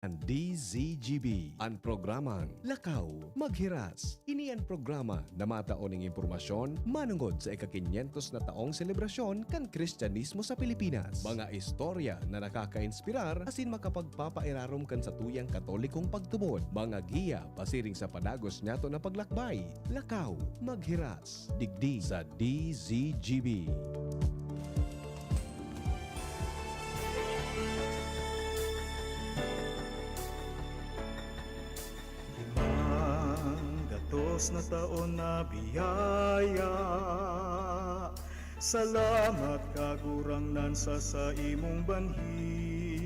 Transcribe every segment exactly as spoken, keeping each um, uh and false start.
An D Z G B, an programang Lakaw Maghiras. Ini an programa na matao ning impormasyon manongod sa ika-kinyentos na taong selebrasyon kan Kristyanismo sa Pilipinas. Mga istorya na nakakainspirar asin makapagpapairarom kan satuyang Katolikong pagtubod. Mga giya pasiring sa padagos niyato na paglakbay. Lakaw Maghiras, digdi sa D Z G B. Limang gatos na taon na biyaya. Salamat, Kagurangnan, sa saimong banhi.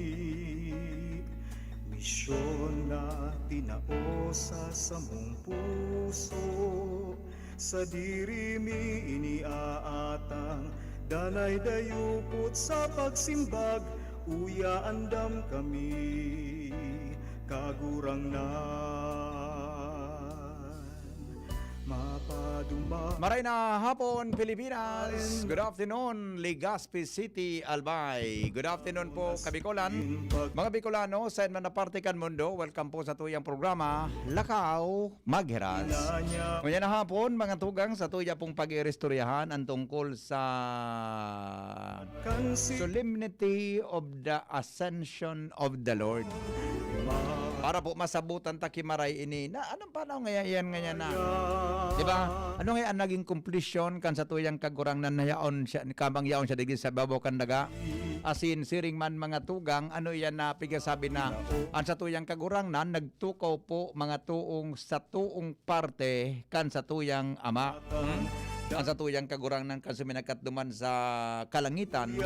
Misyon na tinao sa samong puso. Sadiri mi ini aatang, danay dayupot sa pagsimbag, uya andam kami, Kagurangnan. Mapaduma. Maray na hapon, Pilipinas. Good afternoon, Legazpi City, Albay. Good afternoon po, Kabikolan. Mga Bicolano, sa man na parte kan mundo, welcome po sa tuyang programa, Lakaw Maghiras. Ngunyan na hapon, mga tugang, sa tuya pong pag-iristoryahan ang tungkol sa Solemnity of the Ascension of the Lord. Para po masabutan ta ki Maray ini, na anong panahon ngaya yan, ngaya na? Di ba? Ano ngaya ang naging konklusyon kan satuyang Kagurangnan na yaon siya, kabang yaon siya digdi sa babaw kan daga? Asin, siring man mga tugang, ano yan na pigasabi na ang satuyang Kagurangnan nagtukaw po mga tuong sa tuong parte kan satuyang Ama. Hmm? Ang satuyang Kagurangnan kan suminakat duman sa kalangitan.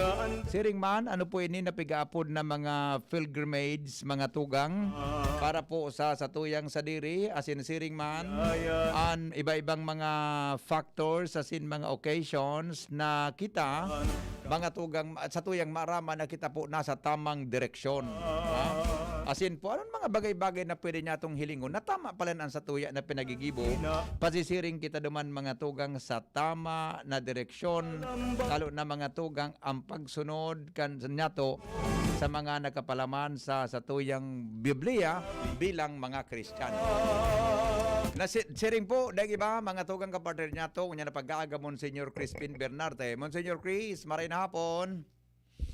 Siring man, ano po ini na pigaapod na mga pilgrimage, mga tugang, para po sa satuyang sadiri, asin siring man, an iba-ibang mga factors, asin mga occasions na kita, mga tugang, satuyang maaraman na kita po nasa tamang direksyon. Ha? Asin po, anong mga bagay-bagay na pwede niyatong hilingon na tama pala an satuya na pinagigibo, pasisiring kita duman mga tugang sa tama na direksyon, lalo na mga tugang ang pagsunod kan nyato sa mga nakapalaman sa satuyang Biblia bilang mga Kristiyano. Na si-, siring po, daig iba, mga tugang kapartner nyato, ngunyan na pag-aagam Monsignor Crispin Bernarte. Monsignor Chris, maray na hapon.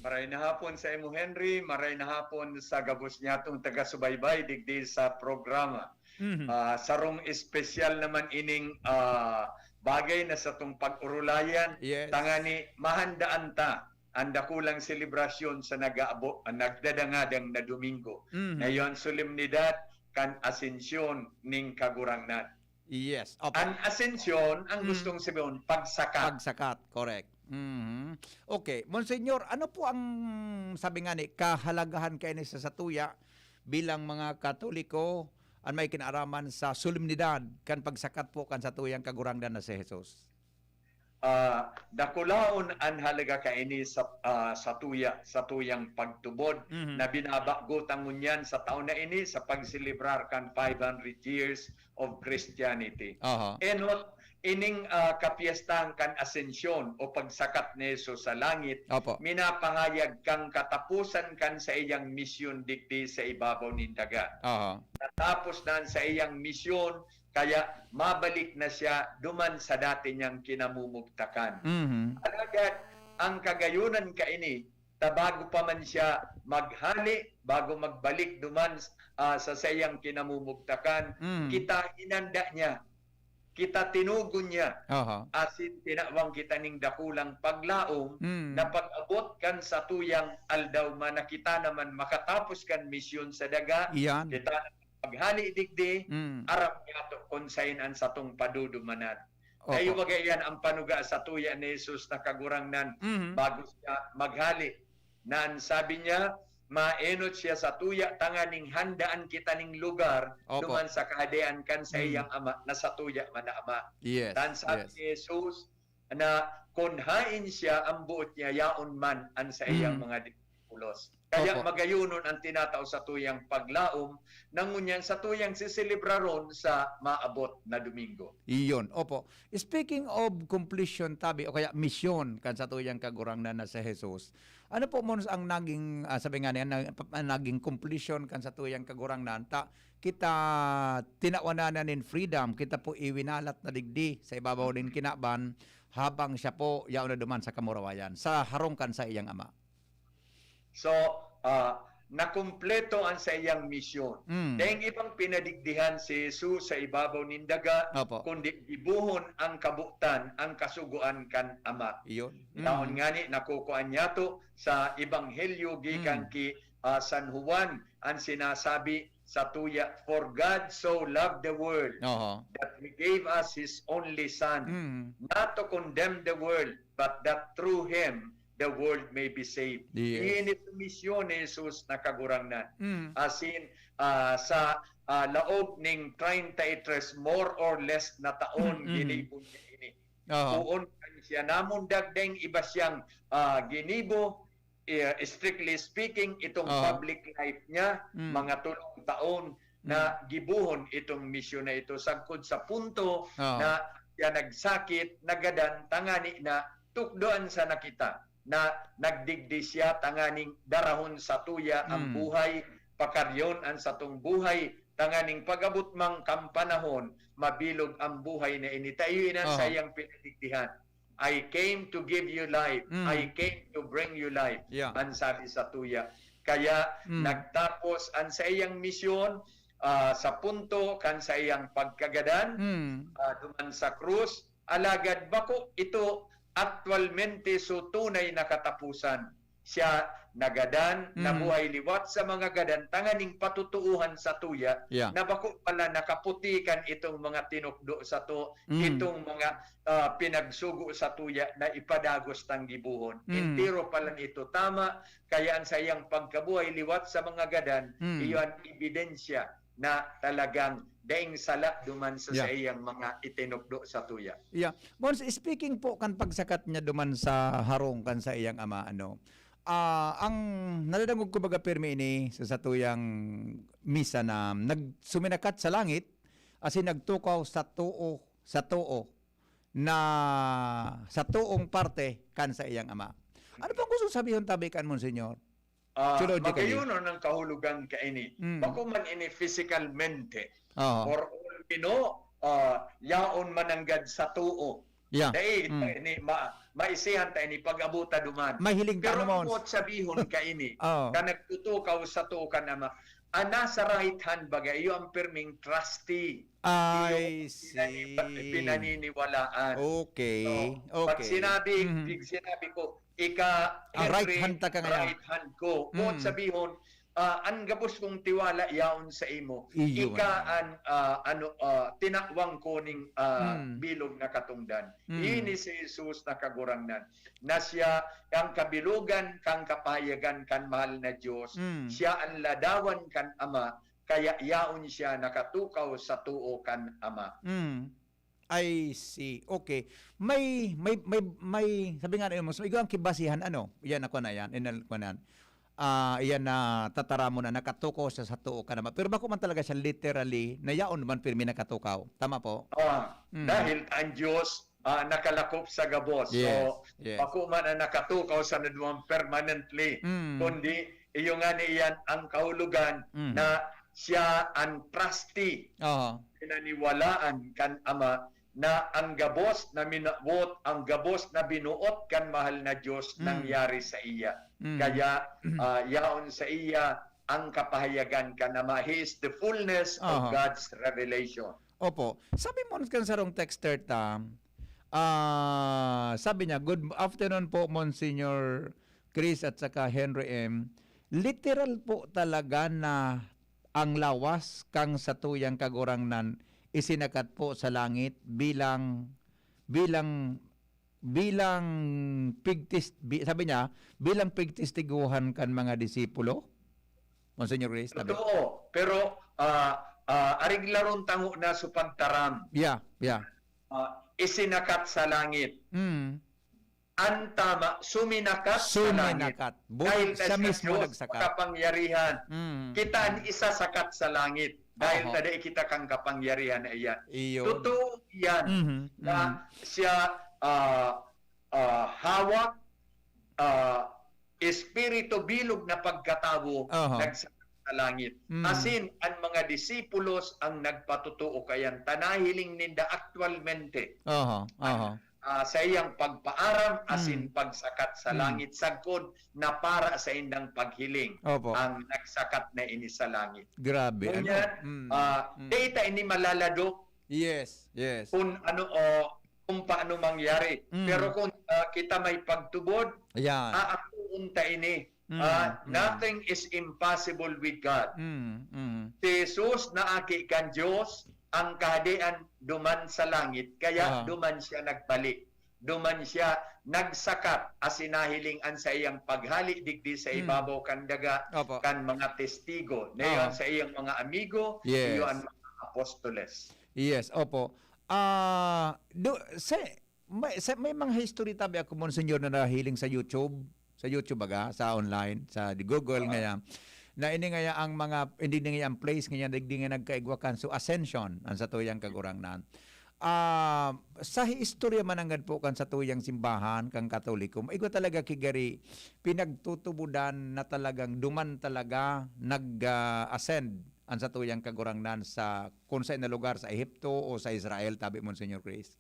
Maray na hapon sa imo, Henry. Maray na hapon sa gabos nyatong taga-subaybay digdi sa programa. Mhm. Ah, sarong espesyal naman ining, ah, bagay na satong pag-orolayan. Yes. Tangani mahandaan ta ang dakulang selebrasyon sa nag-aabo-, ang nagdadangadang na Domingo. Mhm. Ngayon, solemnidad kan Asensyon ning Kagurangnan. Yes. Opo. An Asensyon, ang Mm. gustong sabihon, pagsakat. Pagsakat, correct. Mhm. Okay. Monsignor, ano po ang, sabi nga ni, kahalagahan kaini sa satuya bilang mga Katoliko, an may kinaaraman sa solemnidad kan pagsakat po kan satuyang Kagurangnan na si Jesus? Ah, dakulaon an halaga kaini sa, ah, satuya, satuyang pagtubod Mhm. na binabagot ta ngunyan sa taon na ini sa pagselebrar kan five hundred years of Christianity. Aha. Enot, ining, ah, kapyestahan kan Asensyon o pagsakat ni Jesus sa langit, Opo. minapahayag kan kataposan kan saiyang misyon digdi sa ibabaw nin daga. Aha. Natapos na an saiyang misyon, kaya mabalik na siya duman sa dati niyang kinamumugtakan. Mhm. Alagad, ang kagayonan kaini, ta bago pa man siya maghale, bago magbalik duman, ah, sa saiyang kinamumugtakan, Mm. kita hinanda niya, kita tinugon niya, Aha. asin tinawang kita ning dakulang paglaom Mm. na pag-abot kan satuyang aldaw man na kita naman makatapos kan misyon sa daga, Iyan. kita maghale digdi, Mm. aram niyato kun saen an satong padudumanan. Opo. Kaya baga iyan ang panuga satuya ni Jesus na Kagurangnan Mhm. bago siya maghale. Na an sabi niya, maenot siya satuya tanganing handaan kita ning lugar Opo. duman sa kahadean kan Mm. saiyang Ama na satuya man na Ama. Yes, Tan sabi yes. ni Jesus na kun haen siya, ang boot niya, yaon man an saiyang Mm. mga disipulos. Kaya Opo. Magayonon ang tinatao sa tuyang paglaom, na ngunyan sa tuyang siselebraron sa maabot na Domingo. Iyon, opo. Speaking of completion, tabi, o kaya misyon kan sa tuyang Kagurangnan na si Jesus, ano po mo ang naging, ah, sabi nga niya, na, ang naging completion kan sa tuyang Kagurangnan, ta, kita tinawanan na nin freedom, kita po iwinalat na digdi sa ibabaw nin kinaban, habang siya po yaon na duman sa kamurawayan, sa harong kan sa iyang ama. So, ah, nakumpleto ang sa iyang misyon. Mm. Dahil ibang pinadigdihan si Jesus sa ibabaw nin daga, Opo. kundi gibuhon ang kabutan, ang kasugoan kan Ama. Iyon. Naon Mm. ngani nakukuan niyato sa Ebanghelyo gikan Mm. ki, ah, San Juan, ang sinasabi sa tuya, "For God so loved the world Oho. that He gave us His only Son, Mm. not to condemn the world, but that through Him the world may be saved." Yes. Iyan ito misyon ni Jesus na Kagurangnan. Mm. Asin, ah, sa, ah, laog ning treinta y tres, more or less, na taon, Mm, mm. ginibo niya ini. Oho. Poon kan siya namundag ding iba siyang, ah, ginibo, eh, strictly speaking, itong Oho. public life niya, Mm. mga tulong taon na gibuhon itong misyon na ito. Sagkod sa punto Oho. na siya nagsakit, nagadan, tangani na tukdoan sana kita na nagdigdi siya tanganing darahon sa tuya ang Mm. buhay, pakaryon ang satong buhay, tanganing pag-abot man kan panahon, mabilog ang buhay na ini. Ta iyo iyan Oho. sa iyang pinadigdihan. "I came to give you life. Mm. I came to bring you life." Yeah. Ang sabi sa tuya. Kaya Mm. nagtapos ang sa iyang misyon, ah, sa punto kan sa iyang pagkagadan, Mm. ah, duman sa krus. Alagad bako ito aktualmente so tunay na katapusan. Siya nagadan, Mm. nabuhay liwat sa mga gadan, tanganing patutuuhan sa tuya Yeah. na bako pala nakaputi kan itong mga tinukdo sa to, Mm. itong mga, ah, pinagsugo sa tuya na ipadagos tang gibuhon. Mm. Entero pala ito tama, kaya ang sa iyang pagkabuhay liwat sa mga gadan, Mm. iyon ebidensya na talagang daing sala duman sa Yeah. sa iyang mga itinukdo sa tuya. Yeah. Mons, speaking po kan pagsakat niya duman sa harong kan sa iyang ama, ano, ah, ang nadadangog ko baga pirmi ini sa satuyang misa na nagsuminakat sa langit, asin nagtukaw sa too, sa too na sa toong parte kan sa iyang ama. Ano pong gusto sabihon tabi kan Monsignor? Ah, Theologically. Magayonon ang kahulogan kaini. Mm. Bako man ini physicalmente. Oo. Or all we know, ah, yaon mananggad sa tuo. Yeah. Dai, Mm. ini, ma, maisihan ta ini pag-abuta duman. May hiling ta Pero naman. Ang buot sabihon kaini, Oo. ka nagtutukaw sa tuo kan Ama, ang nasa right hand baga, iyo ang pirming trustee. I Iyo ang pinani-, see. pinaniniwalaan. Okay. So, pag Okay. sinabi, Mhm. pag sinabi ko, "Ika, Ang right Henry, hand ta ka ngayon." Right hand ko." Buot Mm. sabihon, ah, ang gabos kong tiwala yaon sa imo. Iyo Ika man. an, ah, ano, ah, tinawang ko ning, ah, Mm. bilog na katongdan. Mm. Ini si Jesus na Kagurangnan, na siya ang kabilogan kan kapahayagan kan mahal na Dios. Mm. Siya ang ladawan kan Ama, kaya yaon siya nakatukaw sa tuo kan Ama. Mm. I see. Okay. May, may, may, may, sabi nga na yun, mas igwa ang kibasihan, ano? Yan ako na yan. Inal ko na. Ah, yan na tataramon na nakatukaw sa, sa tuo kan Ama. Pero bako man talaga siya literally, na yaon man pirmi nakatukaw. Tama po? Ah, Mm. Dahil ang Diyos, ah, nakalakop sa gabos. Yes, So, yes. bako man ang nakatukaw sa naduwang permanently, Mm. kundi iyo nga niyan ang kahulugan Mm. na siya ang trustee, Oo. pinaniwalaan kan Ama, na ang gabos na minawot, ang gabos na binuot kan mahal na Diyos Mm. nangyari sa iya. Mm. Kaya, ah, yaon sa iya ang kapahayagan kan Ama. He is the fullness of Aha. God's revelation. Opo. Sabi mo kan sarong texter ta, ah, sabi niya, "Good afternoon po, Monsignor Chris at saka Henry M. Literal po talaga na ang lawas kan satuyang Kagurangnan isinakat po sa langit bilang, bilang, bilang pigtis-, bi-," sabi niya, "bilang pigtestiguhan kan mga disipulo?" Monsignor Chris, sabi. Totoo. Pero, ah, ah, ariglaron tango na so pagtaram. Yeah, yeah. Ah, isinakat sa langit. Mm. An tama, suminakat sa langit. Suminakat. Bukod Dahil siya ta sa mismo Diyos, nagsakat. Makapangyarihan. Mm. Kita an isasakat sa langit. Dahil Oho. ta dai kita kan kapangyarihan na iyan. Iyon. Totoo yan Mhm, na mhm. siya ah, ah, hawak, ah, espiritu bilog na pagkatawo Oho. nagsakat sa langit. Mm. Asin, an mga disipulos ang nagpatotoo kayan ta nahiling ninda aktualmente. Oho, oho. Ah, sa iyang pagpaaram, asin Mm. pagsakat sa Mm. langit, sagkod na para sa indang paghiling Opo. ang nagsakat na ini sa langit. Grabe, ano? Ngunyan, Mm, ah, mm. dai ta ini malalado Yes, yes. kung ano o kung paano mangyari. Mm. Pero kung ah, kita may pagtubod, Yan. aakoon ta ini. Mm, Ah, mm. Nothing is impossible with God. Mm, mm. Si Jesus na aki kan Dios, ang kahadean duman sa langit, kaya Ah. duman siya nagbalik. Duman siya nagsakat, asin nahiling an saiyang paghale digdi sa Mm. ibabaw kan daga Opo. kan mga testigo. Na Ah. iyon sa iyang mga amigo, Yes. iyo an mga apostoles. Yes, opo. Ah, do, sa, may, sa, may mga history tabi ako, Monsignor, na nahiling sa YouTube. Sa YouTube, baga, sa online, sa di Google, Ah. ngaya. Na ini ngaya ang mga, hindi na ngaya ang place, ngaya digdi nga nagkaigwa kan. So, Ascension, ang satuyang Kagurangnan. Ah, sa hi-, istorya mananggad po kan satuyang simbahan, kan Katoliko, maigwa talaga ki gari, pinagtutubodan na talagang duman talaga nag, ah, ascend ang satuyang Kagurangnan sa kung sa na lugar, sa Ehipto o sa Israel, tabi, Monsignor Chris?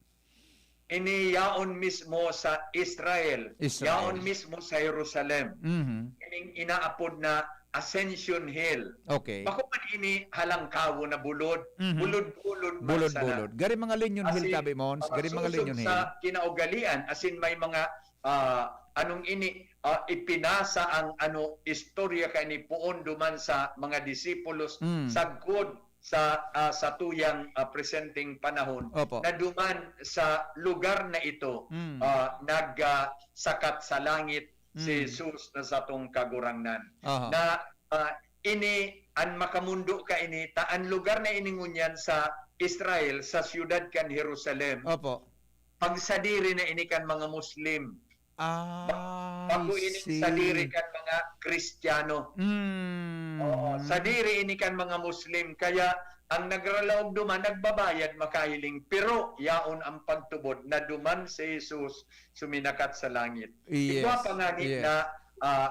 Ini yaon mismo sa Israel, Israel. Yaon mismo sa Jerusalem. Mhm. Ining inaapod na Ascension Hill. Okay. Bako man ini halangkawo na bulod, Mhm. bulod-bulod man Bulod-bulod. sana. Gari mga Linyon Hill, Asin, tabi, Mons. Gari mga pagsusog Linyon Hill. Sa kinaugalian, asin may mga, ah, anong ini, ah, ipinasa ang ano, istorya kaini poon duman sa mga disipulos, Mm. sagkod sa, ah, satuyang, ah, presenteng panahon, Opo. na duman sa lugar na ito, Mm. ah, nag, ah, sakat sa langit si Mm. Jesus na satong Kagurangnan. Aha. Na, ah, ini, an makamundo kaini, ta an lugar na ini ngunyan sa Israel, sa siyudad kan Jerusalem, Opo. pagsadiri na ini kan mga Muslim. Ah, Bako I ining see. Sadiri kan mga Kristiyano. Mm. Oo, sadiri ini kan mga Muslim. Kaya ang nagralaog duman, nagbabayad makahiling. Pero yaon ang pagtubod na duman si Jesus suminakat sa langit. Yes, Igwa pa ngani yes. Na, ah,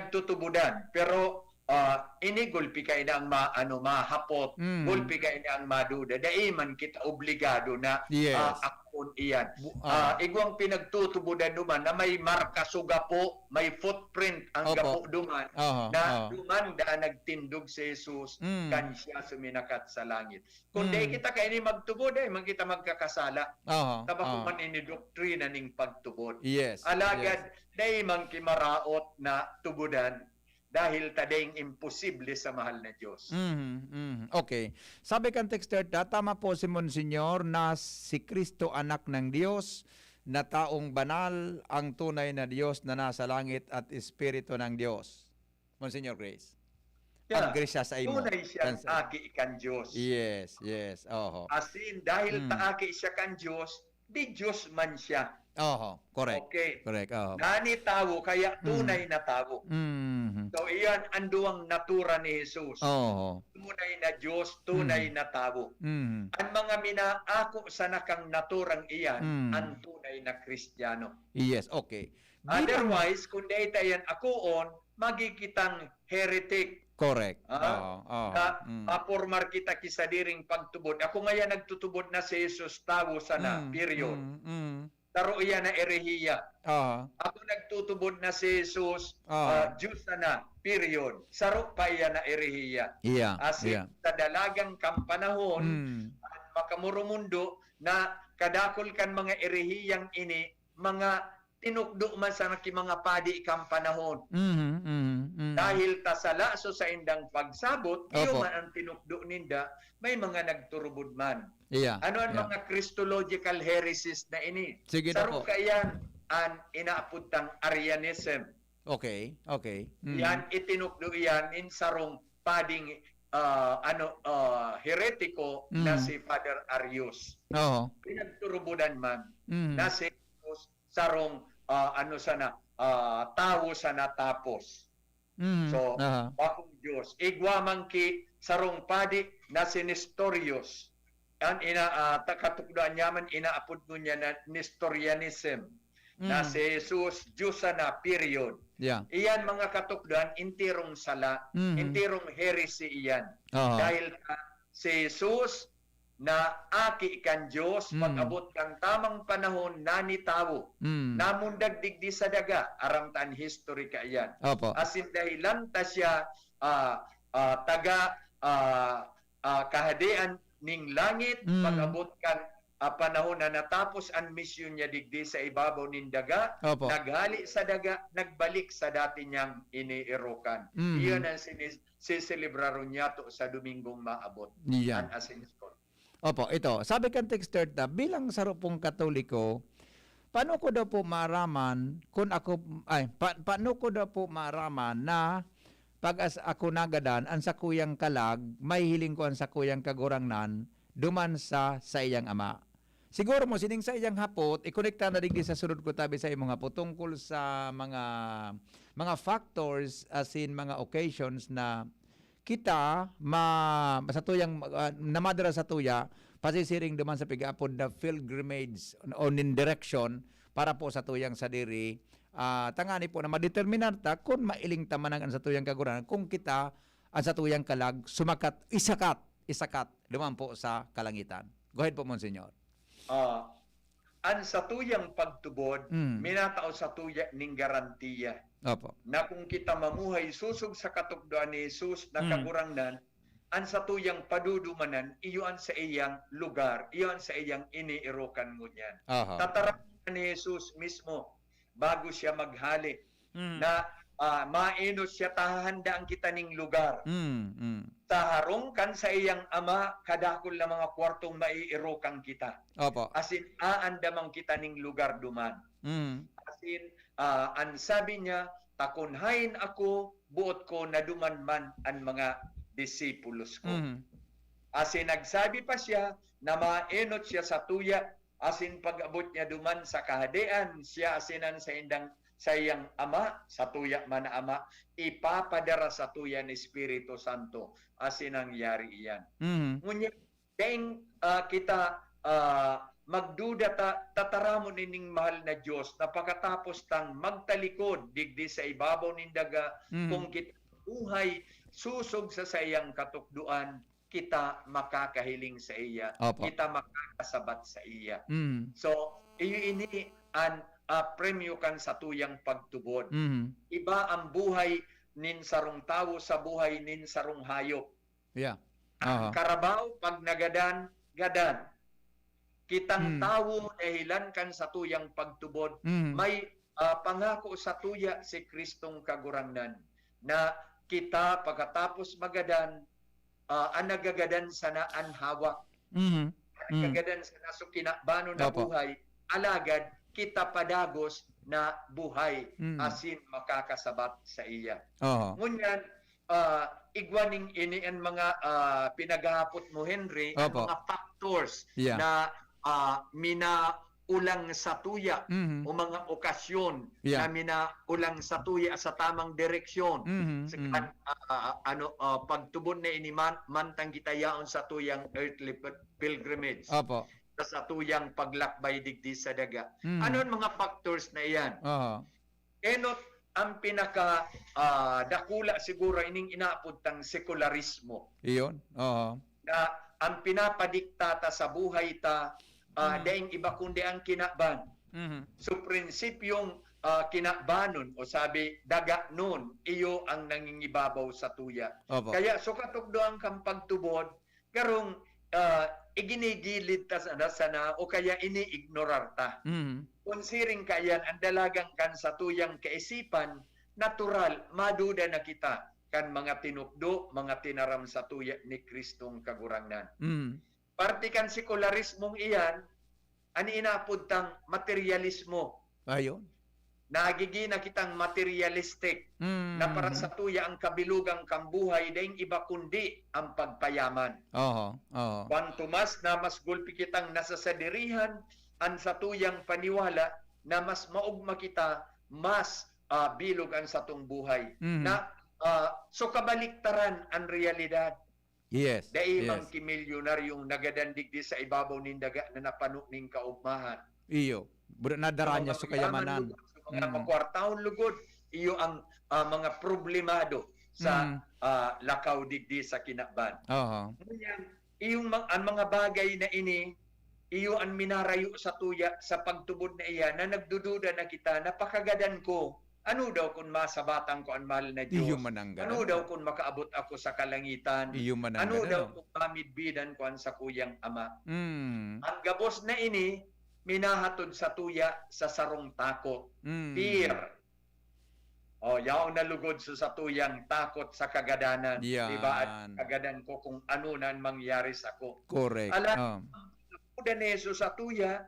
pinagtutubodan. Pero ah, ini gulpi kaini ang ma-, ano, mahapot, Mm. gulpi kaini ang maduda. Dai man kita obligado na Yes. ah, akon iyan. Bu-, Ah, ah. Igwang pinagtutubodan duman na may marka sa gapo, may footprint ang Opo. Gapo duman, Aha, na aha. Duman daa nagtindog si Jesus, Mm. Kan siya suminakat sa langit. Kung Mm. dai kita kaini magtubod, dai man kita magkakasala. Aha, Tabako aha. Man ini doktrina ning pagtubod. Yes, Alagad, yes. Dai man ki maraot na tubodan. Dahil ta daing imposible sa mahal na Diyos. Mhm, mhm. Okay. Sabi kan texter ta, tama po si Monsignor na si Cristo anak ng Diyos, na taong banal, ang tunay na Diyos na nasa langit at Espiritu ng Diyos. Monsignor Chris. Yeah. Agree siya sa imo. Tunay siyang Kan sa- aki kan Diyos. Yes, yes. Oho. Asin, dahil Mm. ta aki siya kan Diyos, di Diyos man siya. Oho, correct. Okay. Correct, oho. Nani tawo, kaya Mm. tunay na tawo. Mhm. So, iyan ang duwang natura ni Jesus. Oho. Tunay na Diyos, tunay Mm. na tawo. Mhm. Ang mga minaako sana kang naturang iyan, Mm. ang tunay na Kristiyano. Yes, okay. Bilang Otherwise, kung dai ta yan akoon, magi kitang heretic. Correct. Ah, Oo, oo. Na Mm. papormar kita ki sadiring pagtubod. Ako ngayan nagtutubod na si Jesus tawo sana, Mm, period. Mm, mm. Saro iyan na erehiya. Oo. Ako nagtutubod na si Jesus, Ah. ah, Diyos sana, period. Saro pa iyan na erehiya. Yeah, Asin yeah. Sa dalagan kan panahon, Mm. an makamurumundo na kadakul kan mga erehiyang ini, mga tinukdo man sana ki mga padi kan panahon. Mhm, mhm, mhm. Dahil ta sala so saindang pagsabot, iyo Opo. Man ang tinukdo ninda, may mga nagturubod man. Yeah, Ano ang yeah. Mga Christological heresies na ini? Sige na Saro po. Kaiyan, an inaapod tang Arianism. Okay, okay. Mm. Yan, itinukdo iyan in sarong pading, ah, ano, ah, heretiko na Mm. si Father Arius. Oo. Pinagturubudan man Mm. na si Jesus sarong ah, ano sana, ah, tawo sana tapos. Mm. So, Aha. bakong Diyos. Igwa man ki sarong padi na si Nestorius. Ang ina, ah, ta-, katukdoan niya man, inaapod ngunyan na Nestorianism. Na Mm. si Jesus, Diyos sana, period. Yeah. Iyan mga katukdoan, intirong sala, Mhm. intirong heresy iyan. Aha. Dahil ah, si Jesus na aki kan Diyos, Mm. pag-abot kan tamang panahon, nanitawo. Mm. Namundag digdi sa daga, aram ta an history kaiyan. Opo. Asin dahilan ta siya, ah, ah, taga, ah, ah, kahadean ning langit, Mm. pag-abot kan, ah, panahon na natapos an misyon niya digdi sa ibabaw nin daga, Opo. naghali sa daga, nagbalik sa dati niyang iniirokan. Mm. Iyon ang sinis-, siselebraron niya to sa Domingong maabot. Yan. An Ascension. Opo, ito. Sabi kan texter ta, bilang saro pong Katoliko, paano ko daw po maaraman kung ako, ay, pa, paano ko daw po maaraman na pag as ako nagadan, ang sakuyang kalag, mahihiling ko ang sakuyang kagurangnan, duman sa saiyang ama. Siguro mo, sining saiyang hapot, ikonekta na digdi sa sunod ko tabi sa imong hapot tungkol sa mga mga factors, as in, mga occasions na kita ma, sa tuyang, ah, namadara sa tuya, pasisiring duman sa pig-aapod na pilgrimage o nin direksyon para po sa tuyang sadiri. Ah, tangani po na madeterminar ta kung mailing ta man ang sa tuyang kagurangnan, kung kita ang sa tuyang kalag, sumakat, isakat, isakat, duman po sa kalangitan. Go ahead po, Monsignor. Ah, an satuyang pagtubod, Mm. minatao satuya ning garantiya Opo. na kung kita mamuhay sosog sa katukdoan ni Jesus na Mm. Kagurangnan, an satuyang padudumanan, iyo an saiyang lugar, iyo an saiyang iniirokan ngunyan. Aha. Tataramon ni Jesus mismo bago siya maghale Mm. na, ah, maenot siya, tahahandaan kita ning lugar. Mm, mm. Sa harong kan saiyang ama, kadakul na mga kwartong maiirokan kita. Opo. Asin, aandaman kita ning lugar duman. Mm. Asin, ah, an sabi niya, "Ta kun haen ako, boot ko na duman man an mga disipulos ko." Mm. Asin nagsabi pa siya na maenot siya sa tuya, asin pag-abot niya duman sa kahadean, siya asin an saindang, saiyang ama, sa tuya man na ama, ipapadara sa tuya ni Espiritu Santo, asin nangyari iyan. Mm. Ngunyan, daing, ah, kita, ah, magduda ta, tataramon ining mahal na Dios na pakatapos tang magtalikod digdi sa ibabaw nin daga, Mm. kung kita buhay sosog sa saiyang katukdoan, kita makakahiling sa iya, Opo. kita makakasabat sa iya. Mm. So, iyo ini an, ah, premyo kan satuyang pagtubod. Mm. Iba ang buhay nin sarong tawo sa buhay nin sarong hayop. Yeah. Ang Aha. karabaw, pag nagadan, gadan. Kitang Mm. tawo, dahilan kan satuyang pagtubod, Mm. may, ah, pangako sa tuya si Kristong Kagurangnan na kita, pagkatapos magadan, ah, an nagagadan sana an hawak. Mm. An Mm. nagagadan sana so kinabanon na Opo. buhay, alagad kita padagos na buhay Mm. asin makakasabat sa iya. Oho. Ngunyan, ah, igwa ning ini an mga, ah, pinaghahapot mo, Henry, an Opo. mga factors Yeah. na, ah, minaulang sa tuya Mhm. o mga okasyon Yeah. na minaulang sa tuya sa tamang direksyon. Mhm, Sa mhm. kan, ah, ano, ah, pagtubod na ini man, mantang kita yaon sa tuyang earthly pil-, pilgrimage, Opo. sa tuyang paglakbay digdi sa daga. Mhm. Ano ang mga factors na iyan? Oho. Enot ang pinaka, ah, dakula siguro ining inaapod tang sekularismo. Iyon. Oho. Na ang pinapadikta ta sa buhay ta, ah, Mhm. daing iba kundi ang kinaban. Mhm. So, prinsipyong, ah, kinabanon o sabi, daganon, iyo ang nangingibabaw sa tuya. Opo. Kaya, so katukdoan kang pagtubod, karong, ah, iginigilid ta sana, sana o kaya iniignorar ta. Mhm. Kun siring kaiyan, ang dalagan kan satuyang kaisipan, natural, maduda na kita kan mga tinukdo, mga tinaram sa tuya ni Kristong Kagurangnan. Mhm. Parte kan sekularismong iyan, an inaapod tang materialismo. Ayun. Nagigina kitang materialistic Mhm. na para sa tuya ang kabilugan kan buhay, daing iba kundi ang pagpayaman. Oho. Oho. Kwanto mas na mas gulpi kitang nasasadirihan an satuyang paniwala, na mas maugma kita, mas, ah, bilog an satong buhay. Mhm. Na, ah, so kabaliktaran an realidad. Yes, Dai yes. man ki milyonaryong nagadan digdi sa ibabaw nin daga na napano nin kaugmahan. Iyo. Bro, nadara Sa niya mga sa mayaman kayamanan. lugod, sa mga Mm. makwartahon lugod, iyo ang, ah, mga problemado sa, Mm. ah, lakaw digdi sa kinaban. Oho. Ngunyan, iyong ma-, ang mga bagay na ini, iyo an minarayo sa tuya, sa pagtubod na iyan, na nagdududa na kita, napakagadan ko. Ano daw kun masabatan ko an mahal na Iyo Diyos? man ang Ano gadan. daw kun makaabot ako sa kalangitan? Iyo man ang Ano gadan, daw no? kun mamidbidan ko an sakuyang ama? Mm. Ang gabos na ini, minahatod sa tuya sa sarong takot. Mm. Fear. O, yaon na lugod sa satuyang takot sa kagadanan. Di ba? At Yan. kagadan ko kung ano na an mangyari sako. Correct. Ala, Oh. ang pagduda ni Jesus sa tuya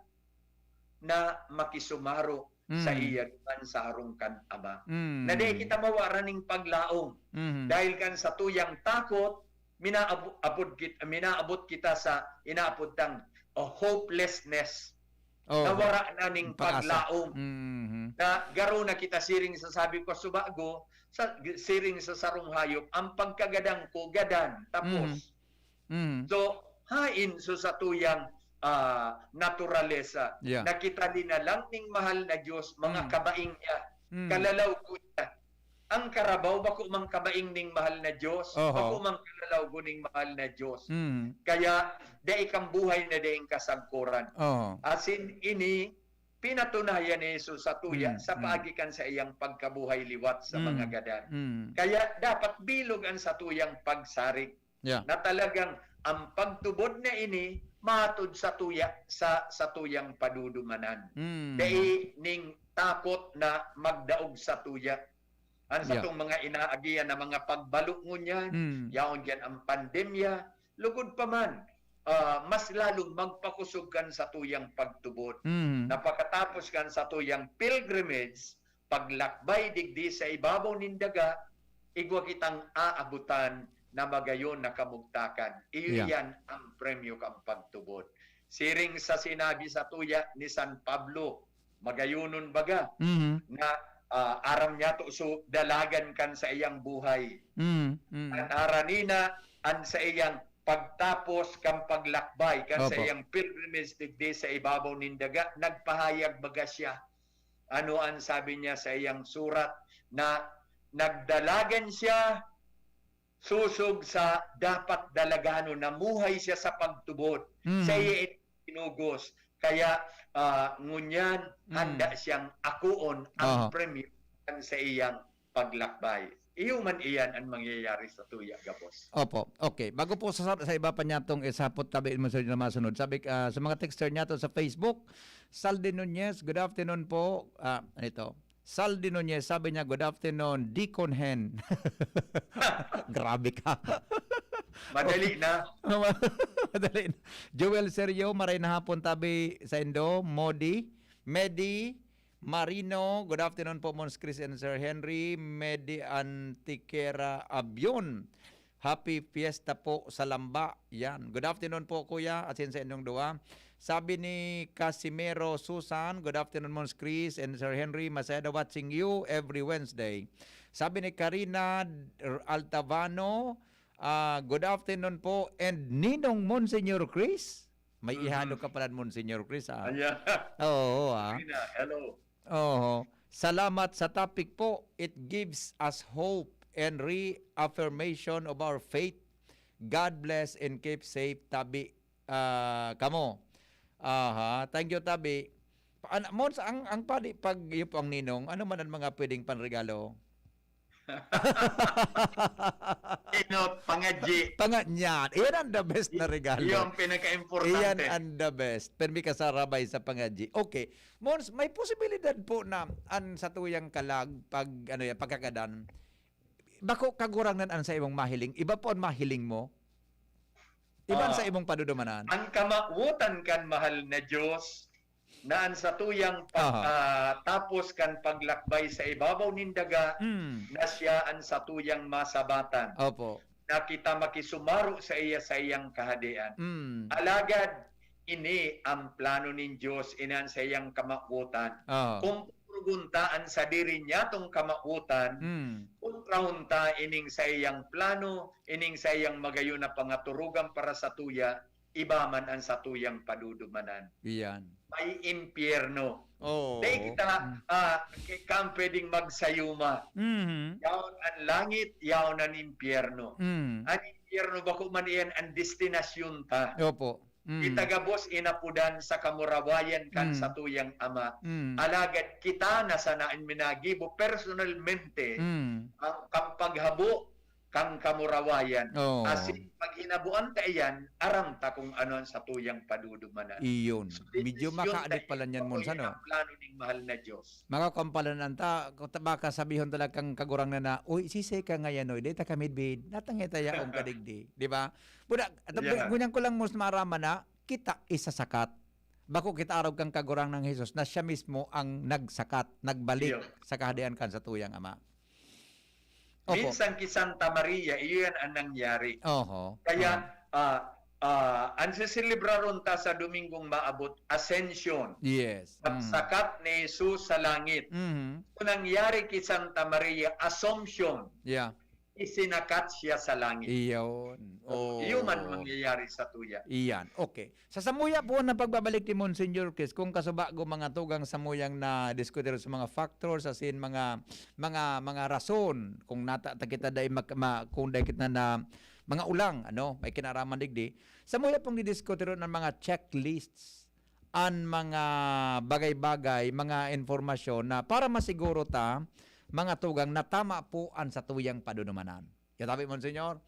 na makisumaro sa Mm. iya duman sa harong kan Ama. Mm. Na di kita mawara ning paglaom. Mhm. Dahil kan satuyang takot, minaabo-, abot kit-, minaabot kita sa inaapod tang, oh, hopelessness. Oh, Nawara na ning pag-asa. paglaom. Mhm. Na garo na kita siring sa sabi ko subago, sa, siring sa sarong hayop, ang pagkagadan ko, gadan, tapos. Mhm. Mhm. So, hain so satuyang, ah, naturalesa Yeah. na kita linalang ning mahal na Diyos, mga Mm. kabaing niya, Mm. kalalaw ko niya. Ang karabaw, bako mang kabaing ning mahal na Diyos, Oho. bako mang kalalaw ko ning mahal na Diyos. Mm. Kaya, dai kang buhay na daing kasagkoran. Oho. Asin ini, pinatunayan ni Jesus sa tuya Mm, sa mm. paagi kan sa iyang pagkabuhay liwat sa Mm, mga gadan. mm. Kaya, dapat bilog an satuyang pagsarig. Yeah. na talagang ang pagtubod na ini matod sa tuya, sa, sa tuyang padudumanan. Mm. Dai ning takot na magdaog sa tuya. Ang Yeah. satong mga inaagihan na mga pagbalo ngunyan, Mm. yaon diyan ang pandemya, lugod pa man, ah, mas lalong magpakusog kan sa tuyang pagtubod. Mm. Na pakatapos kan sa tuyang pilgrimage, paglakbay digdi sa ibabaw nin daga, igwa kitang aabotan na magayon na kamugtakan. Iyo Yeah. iyan ang premyo kan pagtubod. Siring sa sinabi sa tuya ni San Pablo, magayonon baga Mhm. na, ah, aram niya to, so dalagan kan sa iyang buhay. Mhm. Mhm. An aranina, an sa iyang pagtapos kan paglakbay, kan sa Opo. iyang pilgrimage digdi sa ibabaw nin daga, nagpahayag baga siya. Ano an sabi niya sa iyang surat? Na nagdalagan siya sosog sa dapat dalaganon, namuhay siya sa pagtubod. Mhm. Sa iya it-, tinugos. Kaya, ah, ngunyan, Mm. handa siyang akoon ang Aha. premyo kan sa iyang paglakbay. Iyo man iyan an mangyayari sa tuya gabos. Opo. Okay. Bago po sa, sa iba pa niyatong isapot tabi mo sa masunod. Sabi, ah, sa mga texter niyato sa Facebook, Saldi Nunez, good afternoon po. Ah, ano ito? Saldi Nunez, sabi niya, "Good afternoon, Deacon Hen." Grabe ka. Madali na. Madali na. Joel Serio, maray na hapon tabi sa indo. Modi, Medi, Marino, good afternoon po, Mons Chris and Sir Henry. Medi Antiquera Abion, happy fiesta po sa Lamba. Yan. Good afternoon po, Kuya, at sa inyong duwa. Sabi ni Casimiro Susan, "Good afternoon, Mons Chris and Sir Henry. Masaya daw watching you every Wednesday." Sabi ni Karina Altavano, ah, "Good afternoon po." And Ninong Monsignor Chris? May Mhm. ihado ka pala, Monsignor Chris, ah. Ayan. Oo, ah. Karina, hello. Oo. Salamat sa topic po. It gives us hope and reaffirmation of our faith. God bless and keep safe tabi, ah, kamo. Aha, thank you, tabi. Pa-, an-, Mons, ang, ang padi, pag iyo po ang ninong, ano man ang mga pwedeng panregalo? Inot, pangadji. Panga-, yan. Iyan ang the best na regalo. Iyan ang pinaka-importante. Iyan ang the best. Permi ka sarabay sa pangadji. Okay. Mons, may posibilidad po na an satuyang kalag, pag, ano yan, pagkagadan, bako kagurangnan an sa imong mahiling, iba po ang mahiling mo? Iba ang Ah. sa imong padudumanan? Ang kamawotan kan mahal na Diyos, na an satuyang pag-, Aha. ah, tapos kan paglakbay sa ibabaw nin daga, Mm. na siya an satuyang masabatan. Opo. Na kita makisumaro sa iya sa iyang kahadean. Mm. Alagad, ini ang plano nin Dios, ini an saiyang kamawotan. Oo. Kung purugon ta an sadiri niyatong kamawotan, Mm. kontrahon ta ining saiyang plano, ining saiyang magayon na pangaturugan para satuya, iba man an satuyang padudumanan. Iyan. May impyerno. Oo. Dai kita, Mm. ah, ka-, kan pwedeng magsayuma. Mhm. Yaon an langit, yaon an impyerno. Mm. An impyerno, bako man iyan an destinasyon ta. Opo. Mm. Kita gabos inapodan sa kamurawayan kan Mm. satuyang Ama. Mm. Alagad kita na sana an minagibo personalmente Mm. ang kan paghabo kan kamurawayan. Oo. Asin paghinabuan ta iyan, aram ta kung ano ang satuyang padudumanan. Iyon. So, Medyo desisyon makaadit ta pala niyan, iyan, Mons, bako ano? iyan ang plano ning mahal na Diyos. Makakompalan ta, kung ta-, baka sabihon talaga kan Kagurangnan na, "Uy, sisay ka ngayan, oy, dai ta ka midbid, natangay ta yaon ka digdi." Di ba? Buda, at Yeah. ngunyan ko lang, Mons, maaraman na, kita isasakat. Bako kita arog kan Kagurangnan Jesus na siya mismo ang nagsakat, nagbalik Iyo. sa Kahadean kan satuyang Ama. Opo. Minsan ki Santa Maria, iyo yan ang nangyari. Oho. Kaya, ah, ah, ang seselebraron ta sa Domingong maabot, Ascension. Yes. Mm. Pagsakat ni Jesus sa langit. Mhm. Kung nangyari ki Santa Maria, Assumption, Yeah. isinakat siya sa langit. Iyon. Oh. Iyo man mangyayari satuya. Iyan. Okay. Sa samuya po na pagbabalik ni Monsignor Chris, kung kasubago mga tugang samuyang na diskutir sa mga factors, asin mga, mga, mga rason, kung nata-, ta kita dai mak-, ma-, kung dai kita na mga ulang, ano, may kinaraman digdi. Samuya pong didiskutir ng mga checklists, an mga bagay-bagay, mga impormasyon na para masiguro ta, mga tugang, na tama po an satuyang padudumanan. Katabi, Monsignor.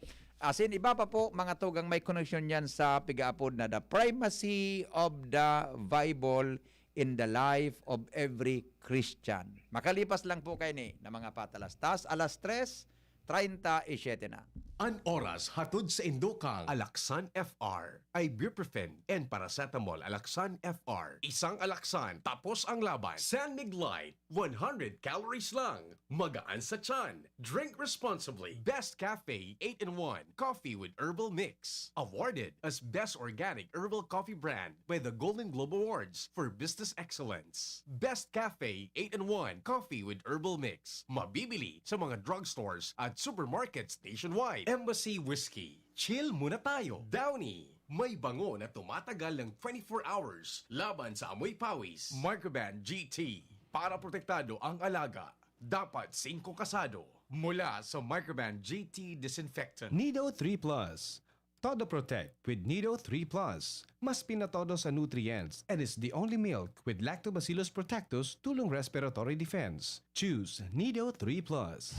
Asin iba pa po, mga tugang, may koneksyon yan sa pigaapod na the primacy of the Bible in the life of every Christian. Makalipas lang po kaini na mga patalastas, alas tres treinta y siete na. An oras hatod sa indo kang Alaxan F R, ibuprofen and paracetamol. Alaxan F R. Isang Alaxan, tapos ang laban. San Mig Light, one hundred calories lang. Magaan sa tiyan. Drink responsibly. Best Cafe eight-in-one Coffee with Herbal Mix. Awarded as Best Organic Herbal Coffee Brand by the Golden Globe Awards for Business Excellence. Best Cafe eight-in-one Coffee with Herbal Mix. Mabibili sa mga drugstores at supermarkets nationwide. Embassy Whiskey. Chill muna tayo. Downy. May bango na tumatagal ng twenty-four hours laban sa amoy pawis. Microban G T. Para protektado ang alaga, dapat singko kasado. Mula sa Microban G T Disinfectant. Nido three Plus. Todo Protect with Nido three Plus. Mas pinatodo sa nutrients and is the only milk with Lactobacillus protectus tulong respiratory defense. Choose Nido three Plus.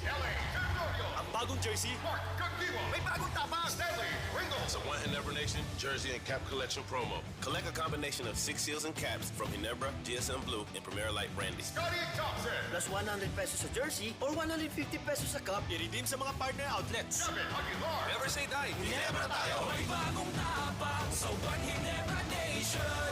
Ang bagong jersey, Mark Cagdiwa. May bagong tapang, Stanley Ringo. Sa One Ginebra Nation Jersey and Cap Collection Promo. Collect a combination of six seals and caps from Ginebra, G S M Blue, and Primera Light Brandy. Scottie Thompson. Plus one hundred pesos sa jersey or one hundred fifty pesos sa cup. I-redeem sa mga partner outlets. Gabby Aguilar. Never say die. Ginebra tayo. May bagong tapang sa One Ginebra Nation.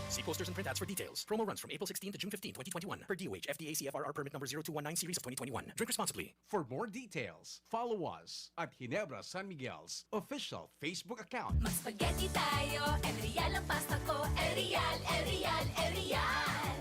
See posters and printouts for details. Promo runs from April sixteen to June fifteen, twenty twenty-one. Per D O H, F D A C F R R Permit Number zero two one nine Series of twenty twenty-one. Drink responsibly. For more details, follow us at Ginebra San Miguel's official Facebook account. Mag-spaghetti tayo, El Real ang pasta ko. El Real, El Real, El Real.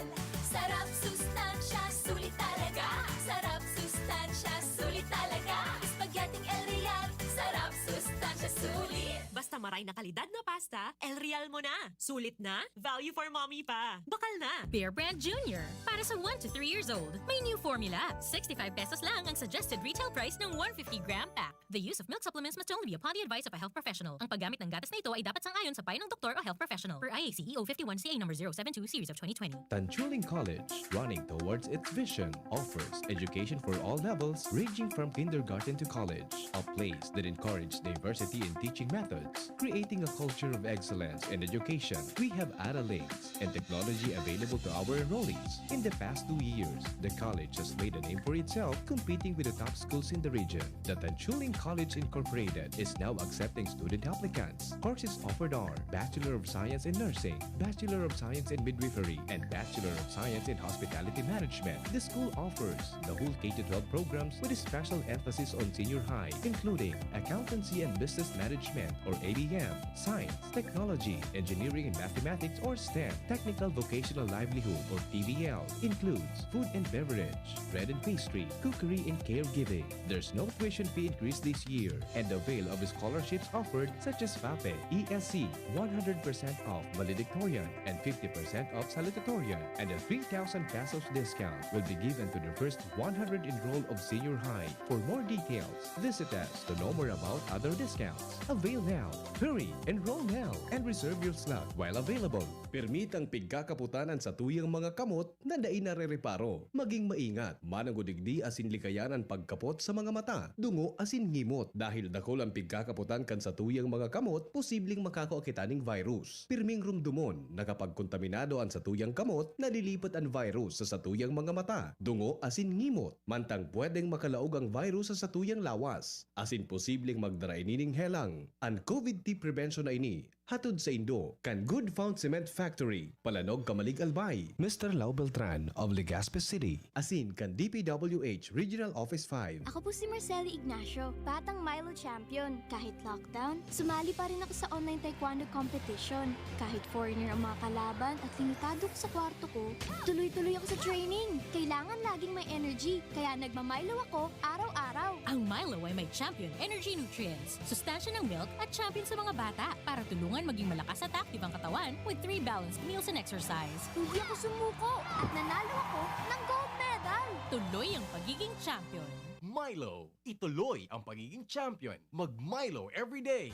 Sarap, sustansya, sulit talaga. Sarap, sustansya, sulit talaga. Spaghetti El Real. Sarap, sustansya, sulit. Basta maray na kalidad na pasta, El Real mo na. Sulit na, value for mommy pa. Bakal na. Bear Brand Junior. Para sa one to three years old, may new formula. Sixty-five pesos lang ang suggested retail price ng one fifty gram pack. The use of milk supplements must only be upon the advice of a health professional. Ang paggamit ng gatas na ito ay dapat sang-ayon sa payo ng doktor o health professional. Per I A C E O fifty-one C A number zero seven two series of twenty twenty. Tanchuling College, running towards its vision, offers education for all levels, ranging from kindergarten to college. A place that encourages diversity in teaching methods, creating a culture of excellence in education. We have Ara Links and technology available to our enrollees. In the past two years, the college has made a name for itself, competing with the top schools in the region. The Tanchuling College Incorporated is now accepting student applicants. Courses offered are Bachelor of Science in Nursing, Bachelor of Science in Midwifery, and Bachelor of Science in Hospitality Management. The school offers the whole K to twelve programs with a special emphasis on senior high, including Accountancy and Business Management or A P M. Science, technology, engineering and mathematics or STEM. Technical vocational livelihood or T V L includes food and beverage, bread and pastry, cookery and caregiving. There's no tuition fee increase this year and avail of scholarships offered such as FAPE, E S C, one hundred percent off valedictorian and fifty percent off salutatorian, and a three thousand pesos discount will be given to the first one hundred enrolled of senior high. For more details, visit us to know more about other discounts. Avail now! Hurry! Enroll now and reserve your slot while available. Permitang pigkakaputan an satuyang mga kamot na dai narereparo. Maging maingat, mananggod digdi asin likayan an pagkapot sa mga mata, dungo asin ngimot. Dahil dakul an pigkakaputan kan satuyang mga kamot, posibleng makakua kita ning virus. Pirming rumdomon na kapag kontaminado an satuyang kamot, nalilipat an virus sa satuyang mga mata, dungo asin ngimot. Mantang pwedeng makalaog ang virus sa satuyang lawas, asin posibleng magdara ini ning helang. An COVID T prevention na ini, hatod saindo kan Good Found Cement Factory, Palanog, Camalig, Albay. Mister Lau Beltran of Legazpi City. Asin kan D P W H Regional Office five. Ako po si Marcelo Ignacio, batang Milo champion. Kahit lockdown, sumali pa rin ako sa online taekwondo competition. Kahit foreigner ang mga kalaban at limitado ako sa kwarto ko, tuloy-tuloy ako sa training. Kailangan laging may energy, kaya nagma-Milo ako araw-araw. Ang Milo ay may Champion Energy Nutrients, sustansya ng milk at champion sa mga bata para tulungan maging malakas at active ang katawan with three balanced meals and exercise. Hindi ako sumuko at nanalo ako ng gold medal. Tuloy ang pagiging champion. Milo, ituloy ang pagiging champion. Mag Milo everyday.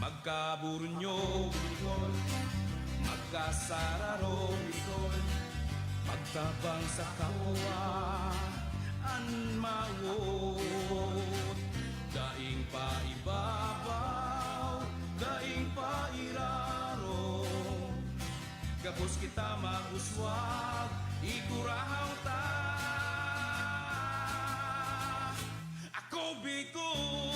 Magkaburunyo, Bicol. Magkasararo, Bicol. Magtabang sa kapwa, an mawot. Daing pa ibabaw, daing pa iraro. Gabos kita mag-uswag, igurahaw ta. Ako Bicol!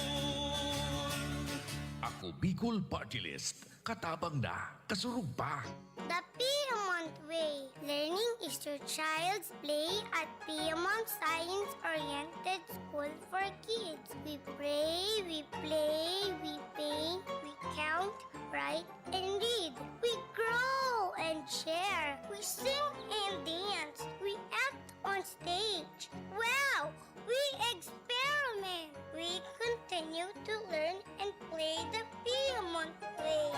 Ako Bicol Party List. Katabang na, kasurog pa. The Piedmont Way. Learning is your child's play at Piedmont Science-Oriented School for Kids. We pray, we play, we paint, we count, write, and read. We grow and share. We sing and dance. We act on stage. Wow! We experiment. We continue to learn and play the Piedmont way.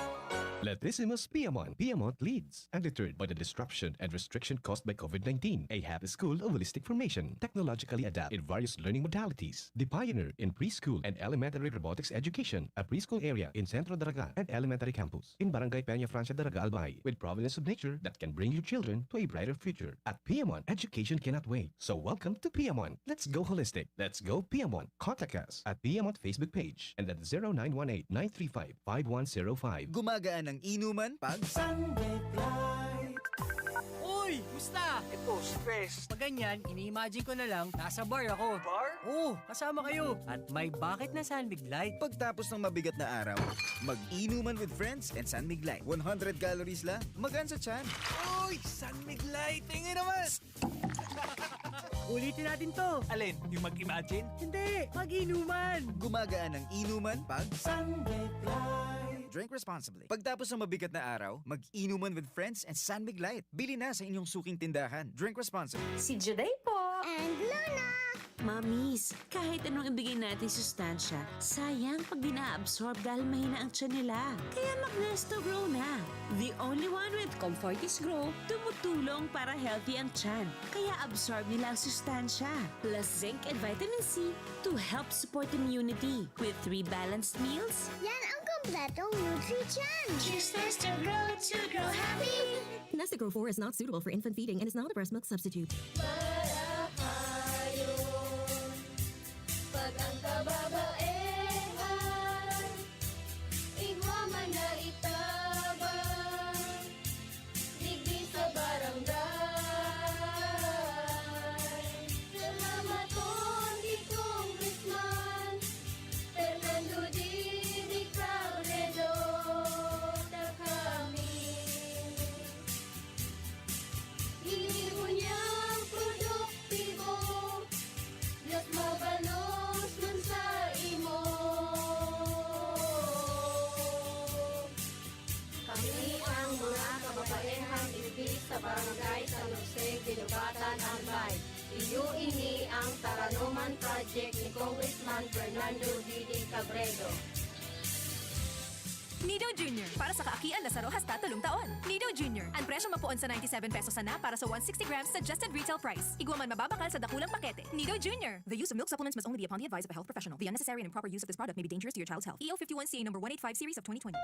Latissimus Piedmont. Piedmont leads, undeterred by the disruption and restriction caused by COVID nineteen. A happy school of holistic formation, technologically adept in various learning modalities. The pioneer in preschool and elementary robotics education. A preschool area in Centro Daraga and elementary campus in Barangay Peña Francia Daraga, Albay, with providence of nature that can bring your children to a brighter future. At Piedmont, education cannot wait. So welcome to Piedmont. Let's go holistic. Let's go Piedmont. Contact us at Piedmont Facebook page and at zero nine one eight, nine three five, five one zero five. Gumagaan ang inuman pag Sunbet Light. Uy! Musta? Ito, stress. Pag ganyan, ini-imagine ko na lang, nasa bar ako. Bar? Oo, kasama kayo. At may bakit na Sunbet Light. Pagtapos ng mabigat na araw, mag-inuman with friends and Sunmig Light. One hundred calories lang, magaan sa tiyan. Uy! Sunmig Light! Tingin naman! Ulitin natin to. Alin? Yung mag-imagine? Hindi! Mag-inuman! Gumagaan ang inuman pag Sunbet Light. Drink responsibly. Pagtapos ng mabigat na araw, mag-inuman with friends and Sunmig Light. Bili na sa inyong suking tindahan. Drink responsibly. Si Juday po. And Luna. Mamis, kahit anong ibigay natin sustansya, sayang pag di na-absorb dahil mahina ang tiyan nila. Kaya mag-Nesto Grow na. The only one with Comfortis Grow, tumutulong para healthy ang tiyan. Kaya absorb nila ang sustansya, plus zinc and vitamin C to help support immunity. With three balanced meals, yan ang kompletong Nutri-Tiyan. Choose Nesto Grow to grow happy. Nesto Grow four is not suitable for infant feeding and is not a breast milk substitute. Marahayon, pag ang kababaehan, igwa man na itabang, digdi sa barangay. Salamat pon ki Congressman Fernando Didi Robredo, ta kami ini ngunyan produkto. Barangay San Jose, Guinobatan, Albay. Iyo ini ang Taranoman Project ni Congressman Fernando Didi Cabredo. Nido Junior, para sa kaakian na saro hasta tolong taon. Nido Junior, ang presyo mapoon sa ninety-seven pesos sana para sa one sixty grams suggested retail price. Igwa man mababakal sa dakulang pakete. Nido Junior. The use of milk supplements must only be upon the advice of a health professional. The unnecessary and improper use of this product may be dangerous to your child's health. E O fifty-one C A number one eight five series of twenty twenty.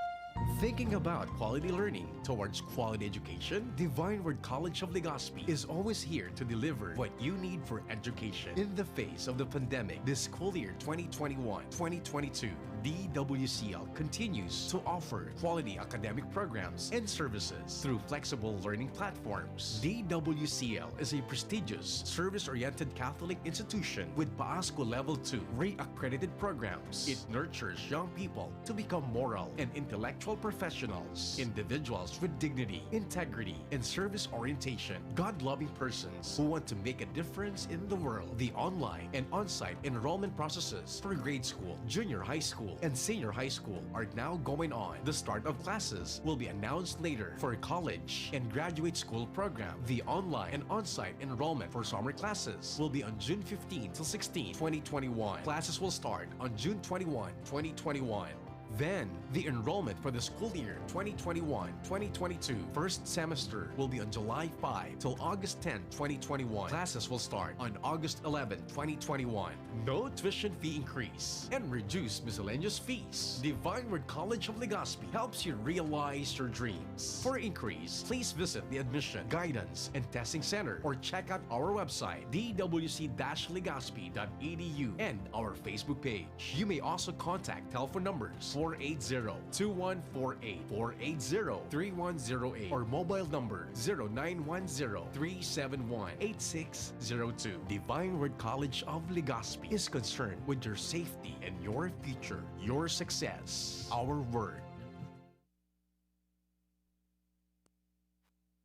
Thinking about quality learning towards quality education? Divine Word College of Legazpi is always here to deliver what you need for education. In the face of the pandemic, this school year twenty twenty-one twenty twenty-two, D W C L continues to offer quality academic programs and services through flexible learning platforms. D W C L is a prestigious, service oriented Catholic institution with Paasco Level two re accredited programs. It nurtures young people to become moral and intellectual professionals, individuals with dignity, integrity, and service orientation, God loving persons who want to make a difference in the world. The online and on site enrollment processes for grade school, junior high school, and senior high school are now going on. The start of classes will be announced later for college and graduate school program. The online and on site enrollment for summer classes will be on June fifteenth till sixteenth, twenty twenty-one. Classes will start on June twenty-one, twenty twenty-one. Then, the enrollment for the school year twenty twenty-one twenty twenty-two first semester will be on July five till August tenth, twenty twenty-one. Classes will start on August eleventh, twenty twenty-one. No tuition fee increase and reduced miscellaneous fees. Divine Word College of Legazpi helps you realize your dreams. For inquiries, please visit the Admission, Guidance, and Testing Center or check out our website, D W C dash legazpi dot E D U, and our Facebook page. You may also contact telephone numbers four eight zero, two one four eight, four eight zero, three one zero eight, or mobile number zero nine one zero, three seven one, eight six zero two. Divine Word College of Legazpi is concerned with your safety and your future, your success. Our word.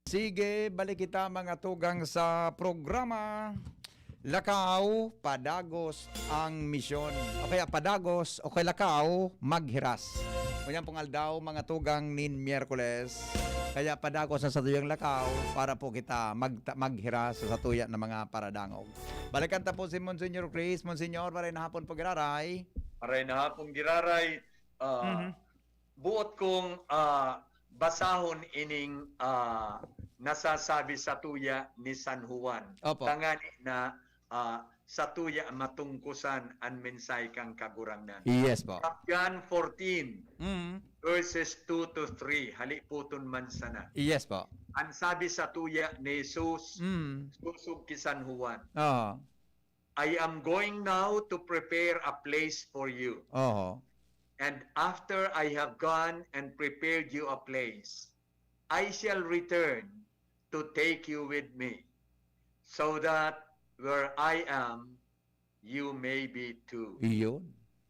Sige, balik kita, mga tugang, sa programa Lakaw, Padagos ang Misyon. O kaya Padagos, o kaya Lakaw, Maghiras. Ngunyan pong aldaw, mga tugang, nin Miyerkules. Kaya padagos ang satuyang lakaw para po kita magta- maghiras sa satuya na mga paradangog. Balikan ta po si Monsignor Chris. Monsignor, maray na hapon po, giraray. Maray na hapon, giraray. Ah, Mhm. Buot kong ah, basahon ining ah, nasasabi satuya ni San Juan. Opo. Tangani na ah, satuya matungkusan an mensahe kan Kagurangnan. Yes po. John fourteen, Mm. verses two to three, haliputon man sana. Yes po. An sabi satuya ni Jesus, Mm. susog ki San Juan, Oo. "I am going now to prepare a place for you. Oo. And after I have gone and prepared you a place, I shall return to take you with me, so that where I am, you may be too." Iyon.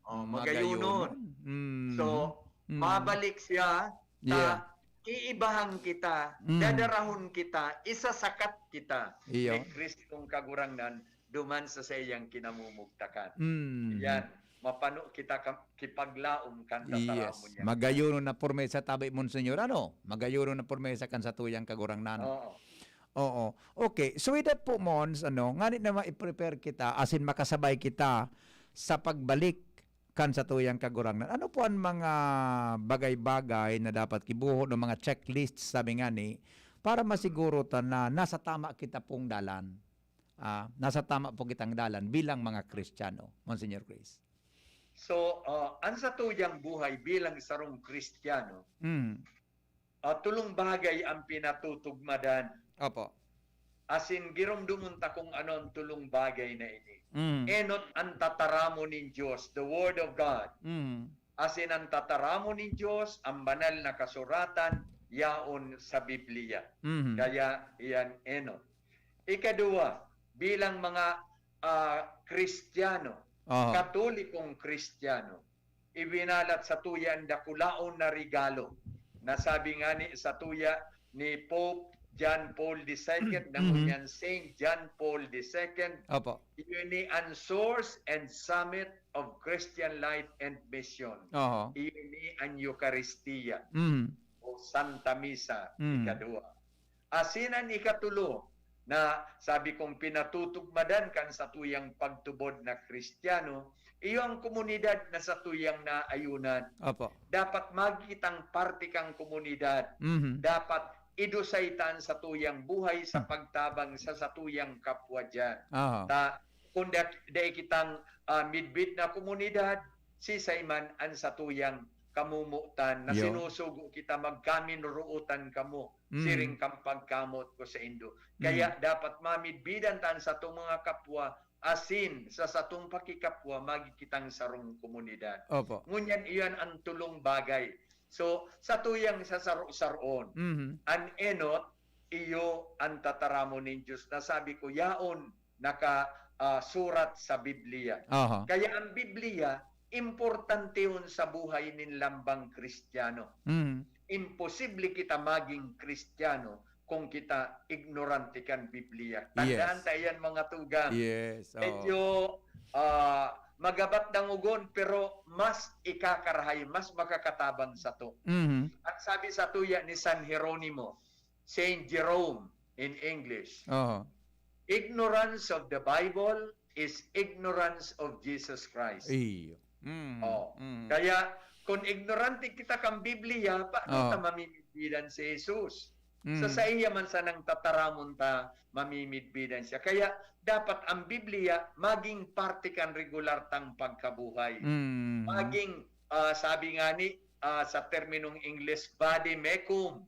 Oh, magayunon. Mm. So, Mm. mabalik siya, ta, Yeah. iibahan kita, Mm. dadarahon kita, isasakat kita Iyo. ni Kristong Kagurangnan duman sa saiyang kinamumugtakan. Mm. Yan, mapano kita ka, kipaglaom kan tataramon Yes. niya. Magayunon na pormesa tabi, Monsignor. Ano? Magayunon na pormesa kan satuyang Kagurangnan. Oo. Oo. Okay. So, with that po, Mons, ano, ngani na ma-prepare kita, asin makasabay kita sa pagbalik kan satuyang Kagurangnan. Ano po ang mga bagay-bagay na dapat kibuhon o mga checklists, sabi nga ni, para masiguro ta na nasa tama kita pong dalan? Ah, nasa tama po kitang dalan bilang mga Kristiyano, Monsignor Chris. So, uh, ang satuyang buhay bilang sarong Kristiyano, Mm. uh, tulong bagay ang pinatutugmadan. Opo. Asin giromdomon ta kung ano ang tulong bagay na ini. Mm. Enot ang tataramon nin Dios, the Word of God. Mm. Asin ang tataramon nin Dios, ang banal na kasuratan, yaon sa Biblia. Mm. Kaya iyan enot. Ikaduwa, bilang mga ah, Kristiyano, Aha. Katolikong Kristiyano, ibinalat satuya ang dakulaon na regalo. Nasabi nga ni satuya ni Pope John Paul the second, na ngunyan Saint John Paul the second, Opo. "Iyo ni ang source and summit of Christian life and mission." Oho. Iyo ni ang Eucharistia Mm. o Santa Misa, Mm. ikaduwa. Asin an ikatulo, na sabi kong pinatutugmadan kan satuyang pagtubod na Kristiyano, iyo ang komunidad na satuyang naayunan. Opo. Dapat magkitang parte kang komunidad. Mhm. Dapat idusay ta an satuyang buhay sa Hmm. pagtabang sa satuyang kapwa diyan. Aha. Ta, kung da-, dai kitang, ah, midbid na komunidad, sisay man an satuyang kamomotan na Yo. sinusugo kita, magkaminurootan kamo, Mm. siring kan pagkamoot ko saindo. Kaya Mm. dapat mamidbidan ta an satong mga kapwa, asin sa satong pakikapwa, magin kitang sarong komunidad. Opo. Ngunyan, iyan ang tulong bagay. So, satuyang sasaro-saroon, Mhm. an enot, iyo an tataramon nin Dios. Nasabi ko, yaon naka, ah, surat sa Biblia. Aha. Kaya ang Biblia, importante yun sa buhay nin lambang Kristiyano. Mhm. Imposible kita maging Kristiyano kung kita ignorante kan Biblia. Tandaan Yes. ta yan, mga tugang. Yes, oo. Medyo, ah, magabat dangogon, pero mas ikakarahay, mas makakatabang sato. Mhm. Ang sabi sa tuya ni San Jeronimo, Saint Jerome in English, Aha. "Ignorance of the Bible is ignorance of Jesus Christ." Iyo. Mm, Oh. mm. Kaya, kung ignorante kita kan Biblia, paano Oo. ta mamimidbidan si Jesus? Sa Mm. saiya man sanang tataramon ta, mamimidbidan siya. Kaya, dapat ang Biblia maging parte kan regular tang pagkabuhay. Mm. Maging, ah, sabi nga ni, ah, sa terminong Ingles, vade mecum.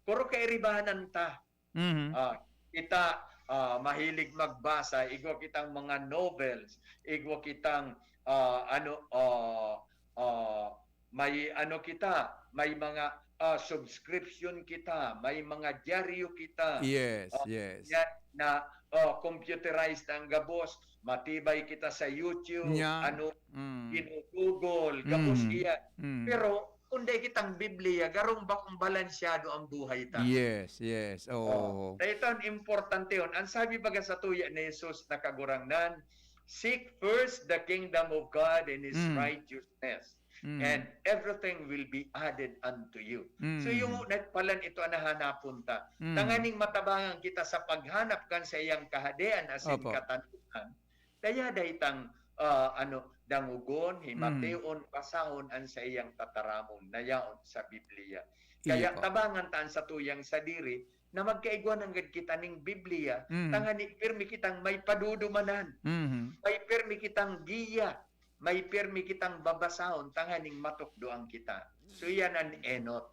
Puro kairibanan ta. Mhm. Ah, kita, ah, mahilig magbasa, igwa kitang mga novels, igwa kitang, ah, ano, ah, ah, may ano kita, may mga, ah, subscription kita, may mga dyaryo kita. Yes, Ah, yes. yan na, ah, computerized ang gabos, matibay kita sa YouTube, Yan. ano, Mm. ginu-Google, gabos Mm. iyan. Mm. Pero, kung dai kitang Biblia, garong bakong balansyado ang buhay ta. Yes, yes. Oo. Oh, dahil ito ang importante yun. Ang sabi baga sa tuya ni Jesus na Kagurangnan, "Seek first the kingdom of God and His Mm. righteousness, Mm. and everything will be added unto you." So, Mm. yung nagpalan ito ang nahanapon ta. Mm. Tanganing matabangan kita sa paghanap kan sa iyang kahadean asin Opo. katanoan. Kaya dai tang, ah, ano, dangogon, Mm. himateon, basahon an saiyang tataramon na yaon sa Biblia. Iyo Kaya po. tabangan ta an satuyang sadiri na magkaigwa nanggad kita ning Biblia, Mm. tangani pirmi kitang may padudumanan, Mhm. may pirmi kitang giya, may pirmi kitang babasahon tanganing matukdoan kita. So, iyan an enot.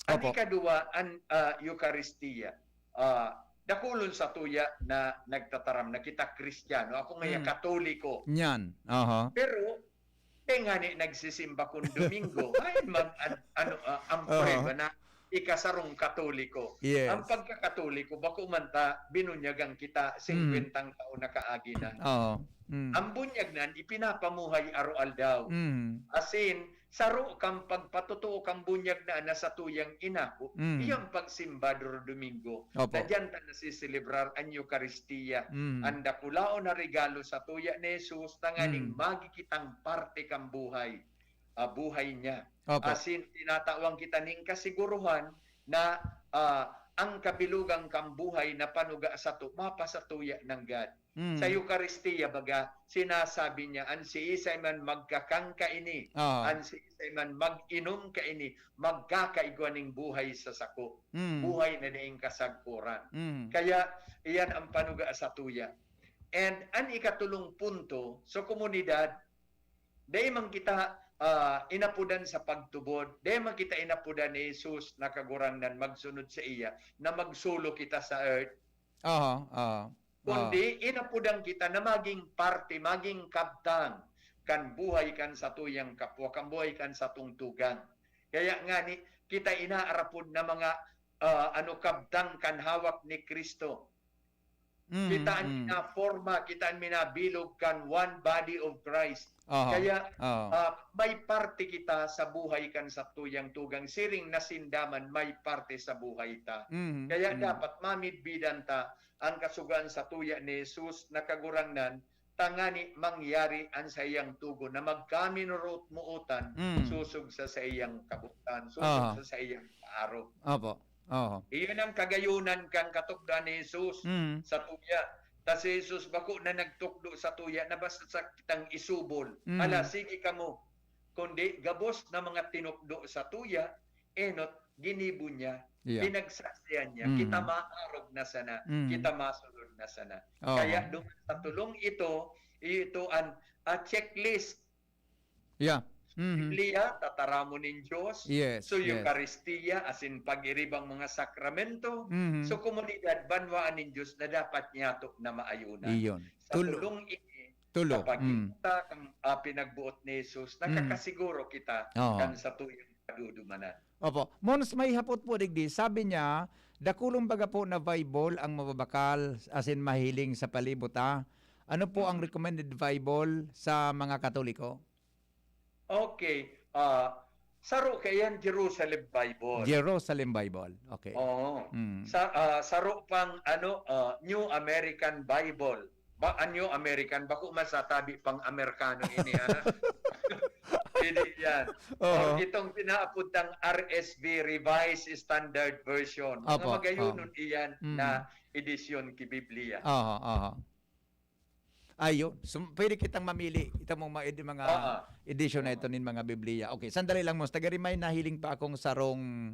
An Opo. ikaduwa, an, ah, Eukaristia. Ah, dakulon sa tuya na nagtataram na kita Kristiyano. Ako ngaya Mm. Katoliko. Yan. Aha. Pero, kaya nga ni nagsisimba kung Domingo. Ay, mag, an, ano, ah, ang Aha. prueba na ikasarong Katoliko. Yes. Ang pagkakatoliko, bako man ta, binunyagan kita, Mm. singkwentang taon na kaagi na. Oo. Mm. Ang bunyag nan, ipinapamuhay araw-aldaw. Mm. Asin, saro kan pagpatotoo kan bunyag na, na satuyang inako, Mm. iyang pagsimba doro Domingo. Opo. Na diyan ta nasiselebrar an Eukaristia, Mm. an dakulaon na regalo sa tuya ni Jesus, tanganing Mm. magi kitang parte kan buhay, ah, buhay niya. Opo. Asin, tinatawan kita ning kasiguruhan na, ah, ang kabilugan kan buhay na panuga sato, mapasatuya nanggad. Mm. Sa Eukaristia, baga, sinasabi niya, "An siisay man magkakan kaini, Ah. an siisay man mag-inom kaini, magkakaigwa ning buhay sa sako, Mm. buhay na daing kasagkoran." Mm. Kaya, iyan ang panuga sa tuya. And an ikatulong punto, sa komunidad, dai man kita, ah, inapodan sa pagtubod, dai man kita inapodan ni Jesus na Kagurangnan magsunod sa iya, na magsolo kita sa earth. Aha, aha. Kundi Ah. inapodan kita na maging parte, maging kabtang kan buhay kan satuyang kapwa, kan buhay kan satong tugang. Kaya ngani, kita inaarapod na mga, ah, ano, kabtang kan hawak ni Cristo. Mm, Kita an mm. minaporma, kita an minabilog kan one body of Christ. Aha, Kaya, aha. ah, may parte kita sa buhay kan satuyang tugang. Siring na sinda man, may parte sa buhay ta. Mhm, Kaya mhm. dapat mamidbidan ta an kasugoan sa tuya ni Jesus na Kagurangnan, tangani mangyari an saiyang tugon na magkaminorot-mootan, Mm. sosog sa saiyang kabutan, sosog Aha. sa saiyang paarog. Opo. Oo. Iyon ang kagayunan kan katukdoan ni Jesus Mm. sa tuya. Ta si Jesus bako na nagtukdo sa tuya na basta sa kitang isubol. Mm. Hala, sige kamo. Kundi gabos na mga tinukdo sa tuya, enot ginibo niya, Yeah. pinagsaksihan niya, Mm. kita maarog na sana, Mm. kita masunod na sana. Oo. Kaya duman sa tulong ito, ito an, ah, checklist. Yeah. Mhm. Biblia, tataramon nin Dios. Yes, So, yes. Eukaristia, asin pag-iribang mga sakramento. Mhm. So, komunidad, banwaan nin Dios na dapat niyato na maayunan. Iyon. Sa Tulo. tulong ini, Tulo. sa pagkita Mm. kan, ah, pinagbuot ni Jesus, Mm. nakakasiguro kita Oo. kan satuyang kadudumanan. Opo. Mons, may hapot po digdi. Sabi niya, dakulong baga po na Bible ang mababakal, asin mahiling sa palibot, ha? Ano po ang Mm. recommended Bible sa mga Katoliko? Okay. Ah, saro kaiyan, Jerusalem Bible. Jerusalem Bible. Okay. Oo. Mm. Sa, ah, saro pang, ano, ah, New American Bible. Ba, ah, New American, bako man sa tabi pang Amerikano ini, ha? Pwede yan. Oo. Or itong pinaapod tang R S V, Revised Standard Version. Mga Opo, magayonon oo. iyan Mm. na edisyon ki Biblia. Aha, aha. Ayun. So, pwede kitang mamili. Kita mong mga edi-, mga Aha. edisyon na ito Aha. nin mga Biblia. Okay, sandali lang, Mons. Taga-remind, nahiling pa akong sarong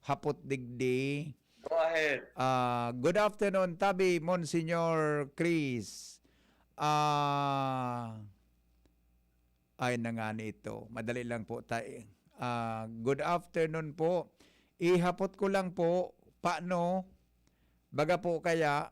hapot digdi. Go ahead. Ah, good afternoon, tabi, Monsignor Chris. Ah, ay na nga ni ito. Madali lang po tayo. Ah, good afternoon po. Ihapot ko lang po, paano, baga po kaya,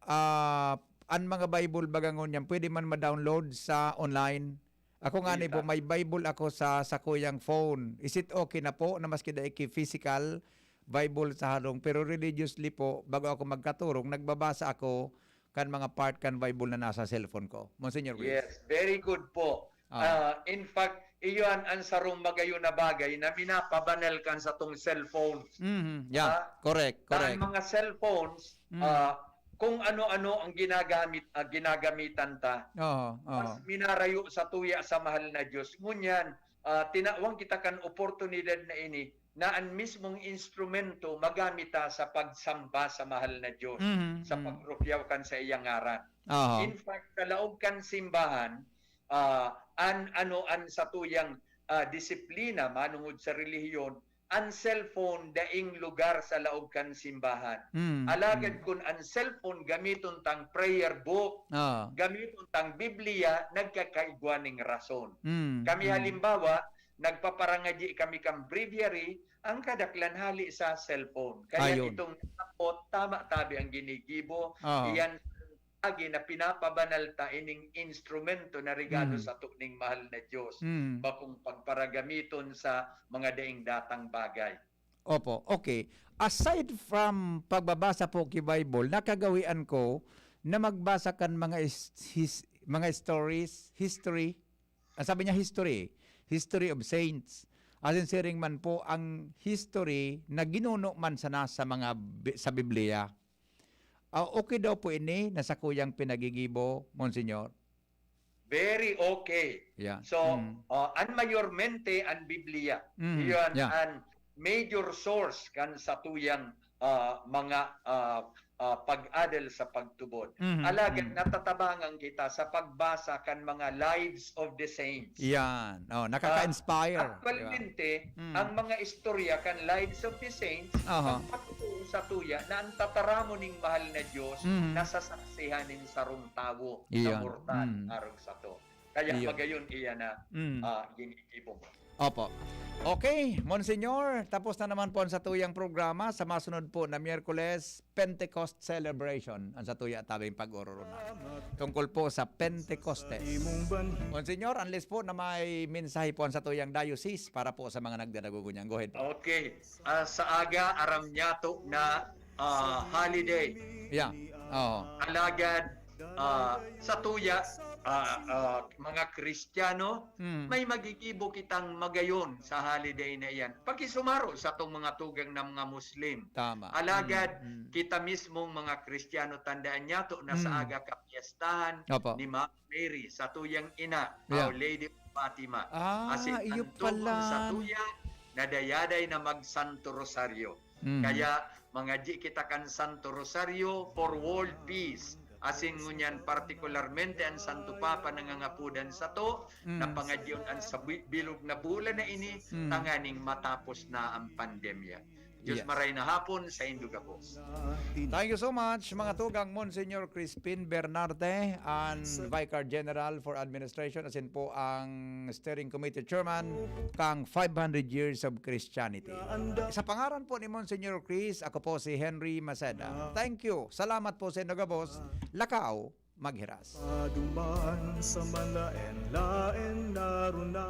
ah, an mga Bible baga ngunyan, pwede man ma-download sa online? Ako nga ni po, Kita. may Bible ako sa sakuyang phone. Is it okay na po na maski dai ki physical Bible sa harong, pero religiously po, bago ako magkaturong, nagbabasa ako kan mga part kan Bible na nasa cellphone ko. Monsignor Chris. Yes, very good po. Ah. Ah, in fact, iyon ang sarong magayon na bagay na minapabanal kan satong cellphones. Mhm. Yeah, Ah, correct, ta ang correct. mga cellphones, Mm. ah, kung ano-ano ang ginagamit, ah, ginagamitan ta, Oo, oo. mas minarayo sa tuya sa mahal na Diyos. Ngunyan, ah, tinawang kita kan oportunidad na ini na an mismong instrumento magamit ta sa pagsamba sa mahal na Diyos, Mhm, sa mm. pagrupyaw kan sa iyang ngaran. Aha. In fact, sa laog kan simbahan, ah, an ano an satuyang, ah, disiplina manongod sa relihiyon, an cellphone daing lugar sa laog kan simbahan. Mm, Alagad mm. kun an cellphone gamiton tang prayer book, Ah. gamiton tang Biblia, nagkakaigwa ning rason. Mm, Kami mm. halimbawa, nagpaparangadyi kami kan breviary, ang kadaklan hali sa cellphone. Kaya Ayun. itong sapot, tama tabi ang ginigibo, Oo. iyan agi na pinapabanal ta ining instrumento na regalo Mm. sato ning mahal na Diyos. Mm. Bakong pagparagamiton sa mga daing datang bagay. Opo, okay. Aside from pagbabasa po ki Bible, nakagawian ko na magbasa kan mga is-, his-, mga stories, history. Ang sabi niya, history. History of saints. Asin siring man po ang history na ginuno man sana sa mga bi-, sa Biblia. Ah, okay daw po ini na sakuyang pinagigibo, Monsignor? Very okay. Yeah. So, Mm. ah, an mayormente an Biblia. Mm. Iyan Yeah. an major source kan satuyang, ah, mga, ah, ah, pag-adal sa pagtubod. Mhm, Alagad mhm. natatabangan kita sa pagbasa kan mga Lives of the Saints. Yan. Oh, Ah, nakaka-inspire, di ba? actualmente, Mm. ang mga istorya kan Lives of the Saints, Aha. nagpatutoo sa tuya na ang tataramon ning mahal na Diyos Mhm. nasasaksihan nin sarong tawo na Iyan. mortal Mm. arog sato. Kaya Iyo. magayon iyan na, Mm. ah, ginigibo mo. Opo. Okay, Monsignor, tapos na naman po ang satuyang programa. Sa masunod po na Miyerkules, Pentecost Celebration, ang satuya tabing pag-ororona. Tungkol po sa Pentecostes. Monsignor, unless po na may mensahe po ang satuyang diocese para po sa mga nagdadagugo niyan. Go ahead po. Okay. Ah, sa aga, aram niyato na, ah, holiday. Yeah. Oo. Alagad, ah, sa tuya, ah, ah, mga Kristiyano, Mm. may magigibo kitang magayon sa holiday na iyan. Pakisumaro sa tong mga tugang na mga Muslim. Tama. Alagad, Mm, mm. kita mismong mga Kristiyano, tandaan niyato na sa Mm. aga kapiyestahan Opo. ni Mama Mary, sa tuyang ina, Yeah. Our Lady of Fatima. Ah, Asin iyo ang tugang sa pala. tuya, nadayaday na magsanto rosaryo. Kaya mangadyi kita kan Santo Rosario for world peace. Asin ngunyan partikularmente an Santo Papa nangangapodan sato na pangadyion an sa bi- bilog na bulan na ini tanganing matapos na ang pandemya. Diyos maray na hapon sa indo gabos. Thank you so much, mga tugang, Monsignor Crispin Bernarte, an Vicar General for Administration, asin po ang Steering Committee Chairman kang five hundred Years of Christianity. Sa pangaran po ni Monsignor Chris, ako po si Henry Maceda. Thank you. Salamat po sa indo gabos. Lakaw, maghiras. Paduman sa malaen-laen na runa.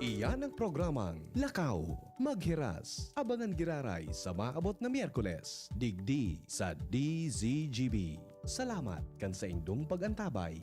Iyan ang programang Lakaw, Maghiras. Abangan giraray sa maabot na Miyerkules, digdi sa D Z G B. Salamat kan saindong pag-antabay.